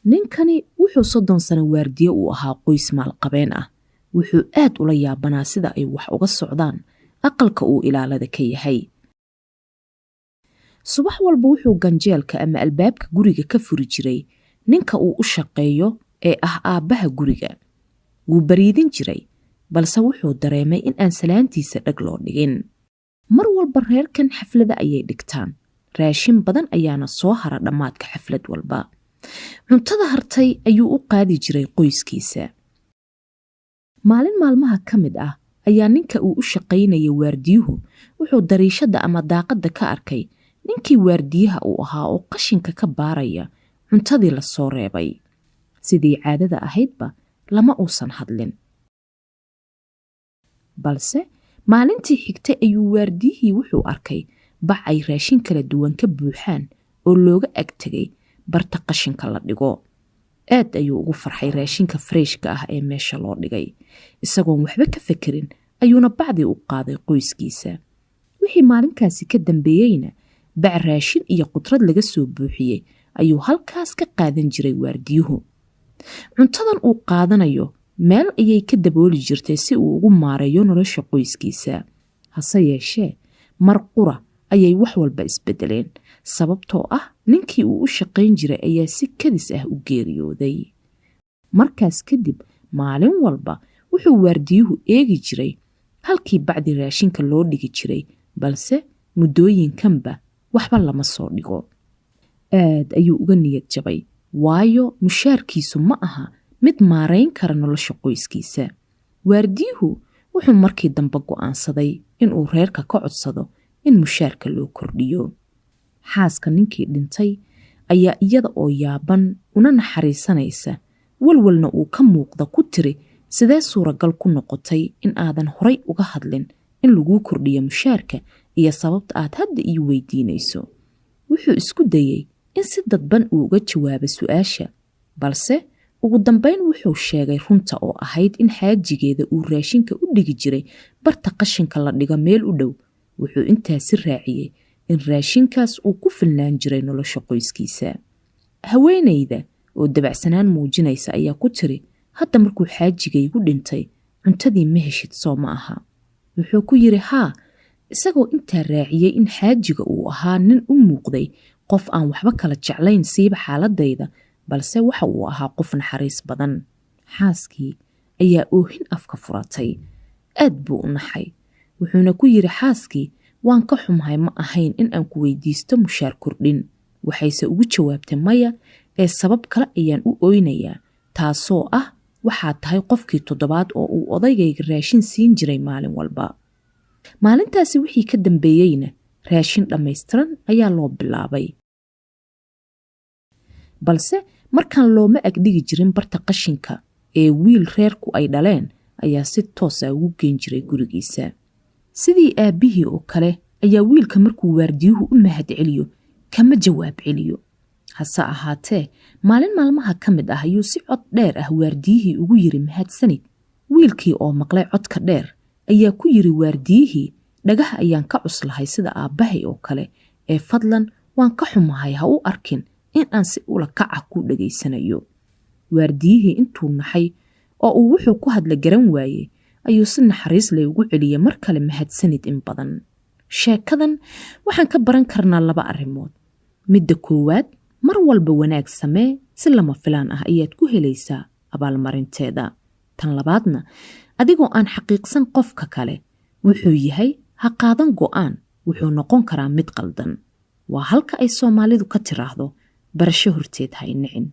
Ninkani wuxuu 30 sano waardiye u ahaa qoys maalqabeen ah. Wuxuu aad ula yaabanaa sida ay wax uga socdaan aqalka uu ilaalada ka yahay. Subax walba wuxuu ganjeelka ama albaabka guriga ka furi jiray ninka uu u shaqeeyo ee ah aabbaha guriga. Wuu bariidin jiray, balse wuxuu dareemay in aan salaantiisa dhag loo dhigin. Mar walba reerkan xaflada ayay dhigtaan, raashin badan ayaana soo hara dhammaadka xaflad walba. Cuntada hartay ayuu u qaadi jiray qoyskiisa. Maalin maalmaha ka mid ah ayaa ninka uu u shaqaynaya waardiyuhu wuxuu dariishadda ama daaqadda ka arkay ninkii waardiyaha uu ahaa oo qashinka ka baaraya cuntadii la soo reebay. Sidii caadada ahaydba lama uusan hadlin. Balse maalintii xigtay ayuu waardiyihii wuxuu arkay bac ay raashin kala duwan ka buuxaan oo looga ag tegay barta qashinka la dhigo. Aad ayuu ugu farxay raashinka freeshka ah ee meesha loo dhigay. Isagoon waxba ka fekerin ayuuna bacdii u qaaday qoyskiisa. Wixii maalinkaasi ka dambeeyeyna bac raashin iyo qudrad laga soo buuxiyey ayuu halkaas ka qaadan jiray waardiyuhu. Cuntadan uu qaadanayo meel ayay ka dabooli jirtay si uu ugu maareeyo nolosha qoyskiisa. Hase yeeshee mar qura ayay wax walba isbedeleen, sababtoo ah ninkii uu u shaqayn jiray ayaa si kadis ah u geeriyooday. Markaas kadib maalin walba wuxuu waardiyuhu eegi jiray halkii bacdi raashinka loo dhigi jiray, balse muddooyinkanba waxba lama soo dhigo. Aad ayuu uga niyad jabay, waayo mushaarkiisu ma aha mid maarayn kara nolosha qoyskiisa. Waardiyuhu wuxuu markii dambe go'aansaday inuu reerka ka codsado in mushaarka loo kordhiyo. Xaaska ninkii dhintay ayaa iyada oo yaaban una naxariisanaysa, walwalna uu ka muuqda, ku tiri: "Sidee suuragal ku noqotay in aadan horay uga hadlin in laguu kordhiyo mushaarka iyo sababta aad hadda ii weydiinayso?" Wuxuu isku dayey in si dadban uu uga jawaabo su'aasha, balse ugu dambayn wuxuu sheegay runta oo ahayd in xaajigeeda uu raashinka u dhigi jiray barta qashinka la dhigo meel u dhow. Wuxuu intaasi raaciyey in raashinkaas uu ku filnaan jiray nolosha qoyskiisa. Haweenayda oo dabacsanaan muujinaysa ayaa ku tiri: "Hadda markuu xaajigaygu dhintay cuntadii ma heshid, soo ma aha?" Wuxuu ku yidhi haa, isagoo intaa raaciyey in xaajiga uu ahaa nin u muuqday qof aan waxba kala jeclayn siiba xaaladayda, balse waxa uu ahaa qof naxariis badan. Xaaskii ayaa oohin afka furatay. Aad buu u naxay, wuxuuna ku yidhi xaaskii: "Waan ka xumahay, ma ahayn in aan ku weydiisto mushaar kordhin." Waxayse ugu jawaabtay: "Maya, ee sabab kale ayaan u oynayaa, taasoo ah waxaad tahay qofkii toddobaad oo uu odaygayga raashin siin jiray maalin walba." Maalintaasi wixii ka dambeeyeyna raashin dhammaystiran ayaa loo bilaabay, balse markaan looma agdhigi jirin barta qashinka ee wiil reerku ay dhaleen ayaa si toos ah ugu geen jiray gurigiisa. Sidii aabbihii oo kale ayaa wiilka markuu waardiyuhu u mahad celiyo kama jawaab celiyo. Hase ahaatee maalin maalmaha ka mid ah ayuu si cod dheer ah waardiyihii ugu yiri mahadsanid. Wiilkii oo maqlay codka dheer ayaa ku yiri waardiyihii: "Dhagaha ayaan ka cuslahay sida aabbahay oo kale, ee fadlan waan ka xumahay, ha u arkin in aan si ula kac ah ku dhegaysanayo." Waardiyihii intuu naxay oo uu wuxuu ku hadla garan waayey ayuu si naxariis leh ugu celiyey mar kale mahadsanid in badan. Sheekadan waxaan ka baran karnaa laba arrimood. Midda koowaad, mar walba wanaag samee, si lama filaan ah ayaad ku helaysaa abaalmarinteeda. Tan labaadna, adigoo aan xaqiiqsan qofka kale wuxuu yahay ha qaadan go'aan, wuxuu noqon karaa mid qaldan. Waa halka ay Soomaalidu ka tiraahdo: barasho horteed ha inicin.